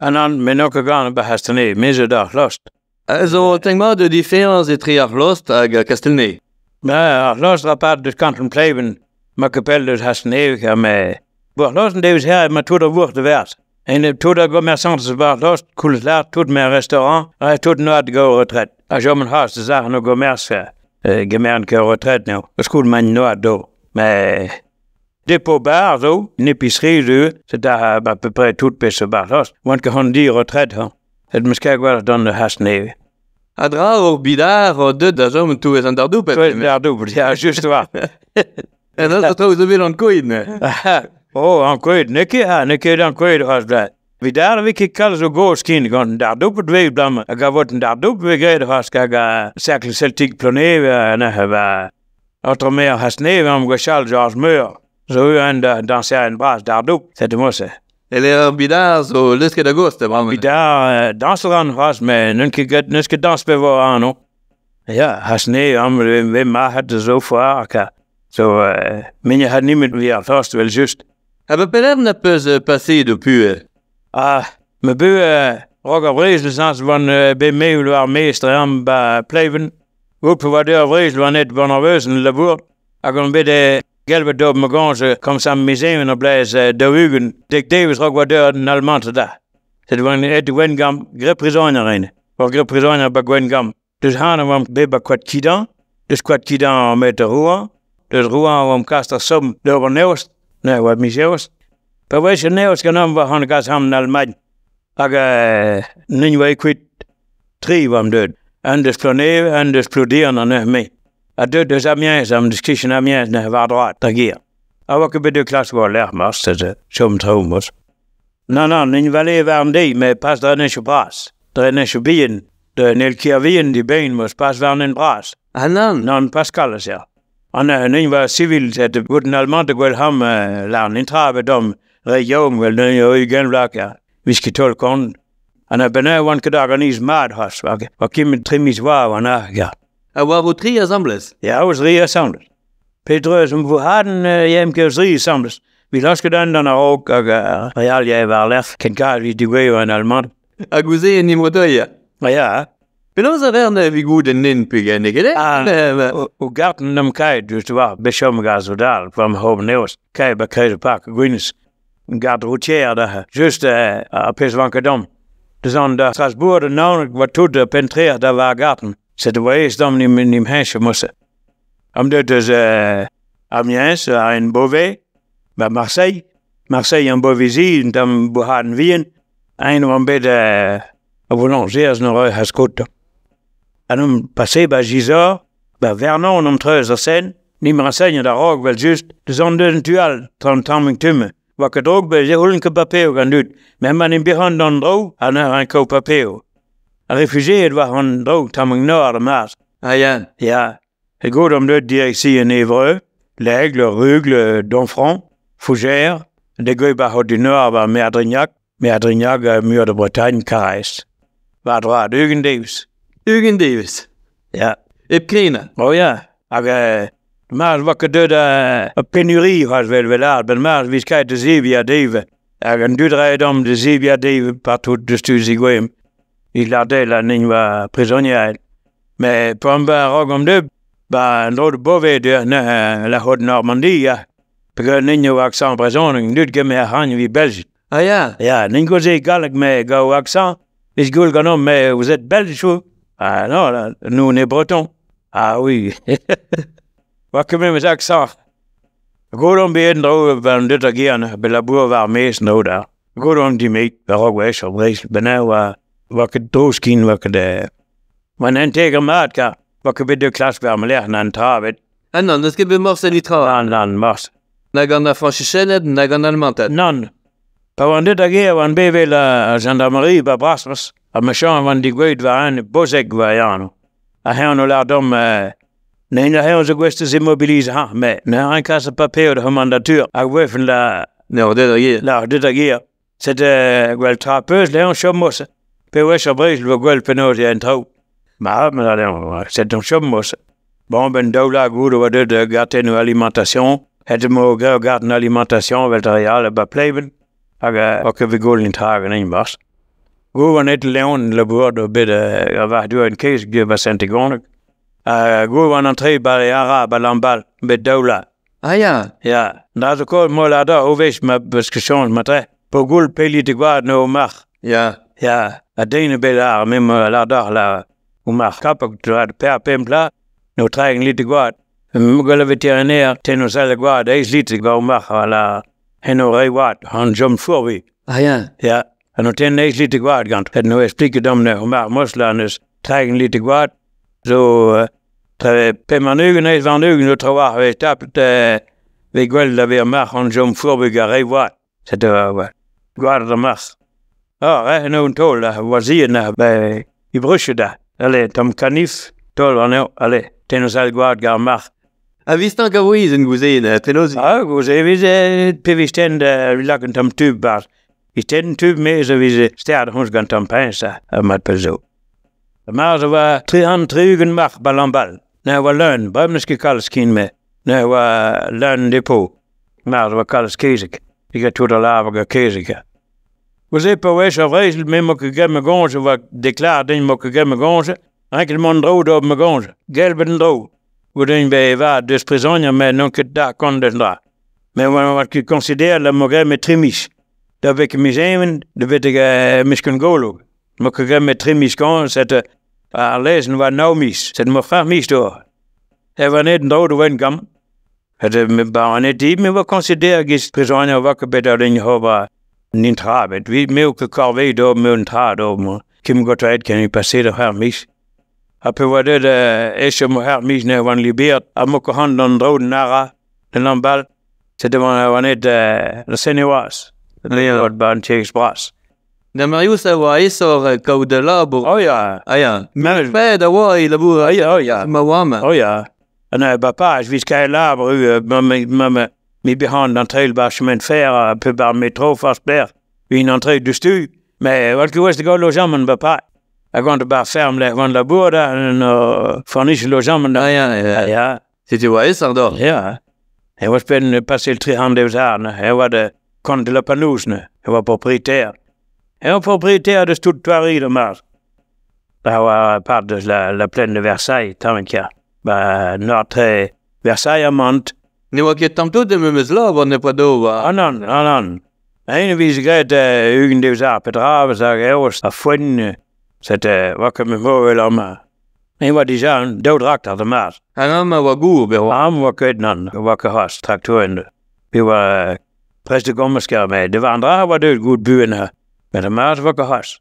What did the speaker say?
An an, me n'on ket ganet ba C'hastell-Nevez, me zo d'ar C'hlost. Zo tenk mat de diferañs etre ar C'hlost hag Kastell-Nevez. Ma, ar C'hlost ra part deus kanton Pleiben, ma ket pell deus C'hastell-Nevez, ha me... Bo ar C'hlost en deus her ma tout ar vourc'h de verz. En tout ar gommerçants ba ar C'hlost, koulz lâret, tout ma restaurant, ra tout noad go retret. Ha chom an c'hast da sac'h o gommerç, gemeren ket retret neo. Eus koul man noad do. Mais Dépôt bar zo, une épicerie zo, c'est à, à peu près tout pezh zo bar C'hlost. Oant ket hon di retret, ha. Et meus ket gwelet d'an C'hastell-Nevez. A dra ur bidar o deut da chom touez an dardoupet. Touez an dardoupet, ya, just war. En zo traoù zo bet an koid, ne. Oh, an koid, n'eo ket, ha, n'eo ket an koid c'hoazh bla. Evit ar vez ket kalz o gozh ken gant an dardoupet vez blam hag a vot an dardoupet vez graet c'hoazh hag a Cercle Celtique Ploneve neuze ba Aotrou Maer C'hastell-Nevez am gwechall Georges Meur zo un da dañserien bras dardoup, setu mod-se. El eo ar bidar zo leusket a-gost, bremañ. Bidar, dañsal ran c'hoazh, met n'on ket get n'eus ket dañs pe vo anv. Ya, C'hastell-Nevez am vez marc'had zo foar ka. Zo min a c'had nemet vi ar tost evel-just. Ha ba pelec'h na peus paseet ho puhez? Ah, ma buhez raok ar brezel sañs oan bet mevel war mestr am ba Pleiben. Out pa oa deuet ar brezel oan aet gant ar veuzenn labour hag on bet gelvet d'ober ma goñj komz am miz-even ar blez 40 dek devezh raok oa deuet an Almanted da. Sed oan aet da Gwengamp, graet prizonier ene. Oa graet prizonier ba Gwengamp. Deus han oamp bet ba Koad Kidan, deus Koad Kidan oamp aet da Rouen, deus Rouen oamp kas d'ar Somme d'ober an eost, ne oa miz eost. Pa wech an eost ganeomp war hon gas an Almagn. Hag n'in oa kuit tri oamp deuet. Un deus Ploneve, un deus Ploudiern an neuze-me. Ha deuet deus Amiens, am deus kichen Amiens neuze war droad, da gêr. A oa ket bet deuet klask war lec'h marse, chom traoù mos. Nann, nann, n'in vale war an deiz, met pas dre an bras. Dre an bihan, dre an elkier vihan di bein mos pas war an bras. Ah nann? Nann, Pascal, ya. An an war civil, et gout an Allemand gwell ham la an intra bet dom re yaouank wel neuze 20 vloaz, ya. Vez ket taol kont. An a benn oant ket organiz mat c'hoazh, oa kement tri miz oa oan ar, ya. Ha war vo tri asambles? Ya, o zri asambles. Pe dreuz am vourc'hadenn yeemp ket o zri asambles. Vi laosket un d'an a-raok hag ar re all yae war-lerc'h ken kaer evit degouezhañ an Almant. Hag ouzh en Imrotoia? Ya. Penaos a vern evit goût en nen peogwir n'eo ket Ah, o gartenn am kae just war bechom gaz o dal, vam hob neoz, kae ba kreiz park Gwynnes. Garde routière da just ar pezh vanke dom. Deus an da Strasbourg da Naoned oa tout pentreer da war gartenn. Sed oa aes dom nim nim heñch mosse. Am deut eus Amiens, a en Beauvais, ba Marseille. Marseille an Beauvaisis, un tamm bourc'hadenn vihan. Eñ oan bet a voloñjerz n'or eus skot. Ha n'omp pase ba Gisors, ba Vernon omp treuz ar Seine, nim rensegnet a-raok vel-just, deus an deus an tu all, tra an tammig tumme. Oa ket droug bet e c'houlenn ket papeo gant dud, met ma n'em bihan d'an dro, ha neuze an kaout papeo. Ar refujeed war an dro tammig nord a-maez. Ah ya. Ya. E gout omp deuet direction Évreux, L'Aigle, Rugle, Domfront, Fougères, degouezh ba C'hod du Nord war Merdrignac, Merdrignac mur de Bretagne, Karaez. War droad, 20 devezh. 20 devezh. Ya. Hep krenañ. Oh ya. Hag mard oa ket deuet ur penurie c'hoazh vel vel all, ben mard 'vez kaet da zebriñ a-deve. Hag an dud rae deomp da zebriñ a-deve partout deus tu zigouezhomp. Evit lâret dezhe la nin oa prizonier. Met p'omp a-raok omp deuet, ba an dro da Beauvais deuet neuze la Haute Normandie, ya. Peogwir nin eo aksant brezhoneg, an dud gemer ar c'hagn evit Belgique. Ah ya. Ya, nin gouze galleg me gao accent, vez gwell ganeomp mais vous êtes belge vous? Ah non, là, nous on est breton. Ah oui. Oa ket memes accent. Gout omp bet en-dro war an dud a gêr bet labour war ar maez en-dro da. Gout omp dimet, war wech ar Breizh, bennañ oa oa ket drouz ken, oa ket oa an integer mat kar oa ket bet da klask war ma lerc'h na an tra ebet. Ah nann, n'eus ket bet morse netra. Nann, nann, morse. Na gant ar Frañsizenned, na gant Almanted. Nann. Pa oan deuet da gêr oan bet evel ar gendarmerie ba Braspas, ha ma chañ oan degouezhet war un bozeg war e anv. Ha eñ o lâr deomp n'eo eñ zo gouest da zimobilizañ ha met ne ran kas ar paper da c'homandatur hag wefen la N'eo deuet da gêr. La deuet da gêr. Sed gwell tra peus leon chom morse. Pe wech ar brezel vo gwell penaos eo an traoù. Ma, ma sed on chom morse. Bon, ben daou vloaz goude oa deuet gartennoù alimentation. Het emo graet gartenn alimentation vel ar re all ba Pleiben. Hag oa ket bet gwell in tra ganin barzh. Go oa net Leon labour do bet a war du en kez ba Saint-Egoneg. Ha go oan an tre ba e ara ba Lambal, bet daoula. Ah ya. Ya, da zo ko mo la da o wech ma beus ket chañs matre. Po goul peli de gwad no marc'h. Ya. Ya, a den bet ar mem la dar la o marc'h kapok da per pemp la, no tragen lit de gwad. Mugol a veterinaire ten o sal gwad, eiz lit gwa o marc'h la hen o re wad, han jom fourvi. Ah ya. Ya, an o ten eiz lit de gwad gant. Het no explique dom ne o marc'h mosla neus tragen lit de gwad. Zo tre pemp an ugent eiz an ugent o trawar vez tapet ve gwell da ver marc'h an jom fourbig a re wad. Set gwad ar marc'h. Ah, re no un taol da wazien na ba i bruche da. Allez, tamm kanif, taol an eo, allez, ten eus al gwad gar marc'h. A vistank a voiz en gouzen, penaos... Ah, gouze vize pe viz ten da lak un tamm tub bar. I ten tub mez a vize sterd hons gant tamm peñs a mat pel zo. Mar zo oa 330 marc'h ba Lambal. Na oa leun, brem neus ket kalz kin me. Na oa leun depo. Mar zo oa kalz kezeg. Diga tout a laver ga kezeg. Gouze pa wech ar vrezel me mo ket gem goñje oa deklar din mo ket gem goñje. Renket mont dro d'ob ma goñje. Gelbet an dro. Goude be va deus prisonnier me n'on ket da kont deus dra. Me oa oa ket considère la mo gem trimis. Da vek mis even, da vetek mis ken golo. Mo ket gem trimis kon, set ar lezen oa nao mis. Set mo c'har mis do. E oa net an dro do wen gam. Het me ba an net di me oa considère gis prisonnier oa ket bet ar din hoba nin tra bet. Vi me ket korve do me un tra do mo. Kim got ret ken i passer da c'har mis. Ha pe oa deut echo mo c'har mis ne oan libert a mo ket han d'an dro d'an ara, d'an Lambal. Set oa oa net la Seine-Oise. Ya. Oa ba an tiegezh bras. Da Marius a oa aesoc'h kaout da labour. Oh ya. Ah ya. Me Pet a oa e labour Oh ya, oh ya. ma oa ma. Oh ya. An ba paj vis kai labour u ma ma ma mi behan d'an trail bar chemin de fer a pe bar metro fast ber. Vi an trail du stu. Mais wat ket de go lojammen ba pa. A gant bar ferm le van labour da an forniche lojammen da. Ah ya, ya. Ya. Setu oa aesoc'h d'or. Ja. E oa pen passer le tri hand deus ar, ne. E oa de kont de la panouz, ne. E oa propriétaire. E oa propriétaire de tout Paris de mar. Ba oa part de la plaine de Versailles, tamm kia. Ba nord-tre Versailles amant. Ne oa ket tamm tout e memes labour ne poa do oa. Ah nan, ah nan. Ein viz graet ugent deus ar petra, hag eos a foen, set oa ket me mo el ama. E oa dija un daou traktor de mar. An am a oa gour be oa. Am oa ket nan, oa ket c'hoazh traktoren. Pe oa prest de gommesker me. De war an dra oa deut gout buen ha. Met ar mars oa ket c'hoazh.